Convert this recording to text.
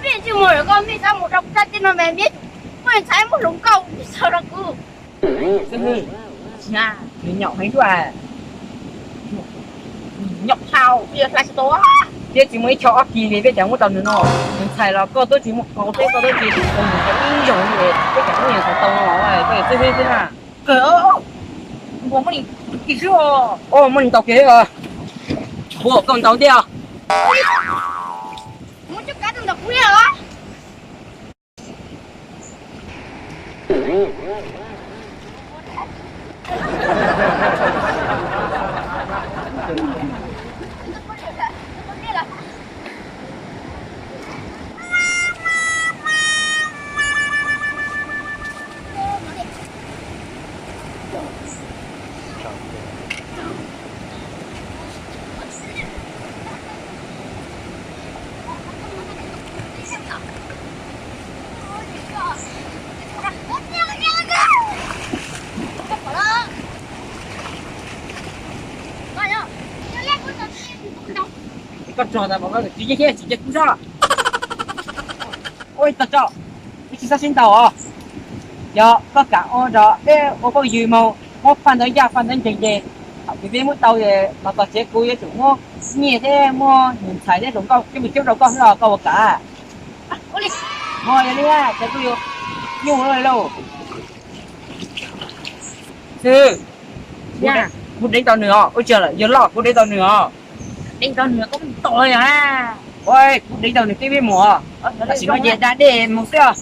Mej tsis mus lawm, koj mej txhob mus rau kuv sab teb no mas mej muaj ntxhais muaj hluas nkauj tsis txog rau kuv. Nws nyaum heev dua, nyaum dhau, peb yuav hlais tsis tau. Thiab tsis muaj ib choj ob kis li peb cov muab tau nws no. Nws ntxhais los koj twb tsis muaj qau thiab koj twb tsis tau nws ib zaug li, peb cov muab nws ntxhais tau no koj xwb xwb xwb na. Kawg, muaj li kis xwb os. Muaj li ntau kis os. Ua koj ntau thiab os. Koj tso tas, tsis cia, tsis cia kuv tso. Ua tau tso, wb tsis txhob sib ntaus os. Yog koj kam ua nrog peb ua phooj ywg moog muab faj ntawv ncaj faj ntawv nceeg ces thaum twg peb muab tau los txog tsev kuv yuav tsum muab nyiaj thiab muab nws ntxhais thiab hluas nkauj coj mus coob rau koj xwb os, koj puas kam? Ho yog li ces kuj yuav nyuaj lauj. Xib hwb, kuv deev tau nws os, ua tsaug lawm, yog loj kuv deev tau nws os. Deev tau nws koj mus tom yog. Kuv deev tau nws twb peb mus os, tam sim no ces da dej mus xwb os.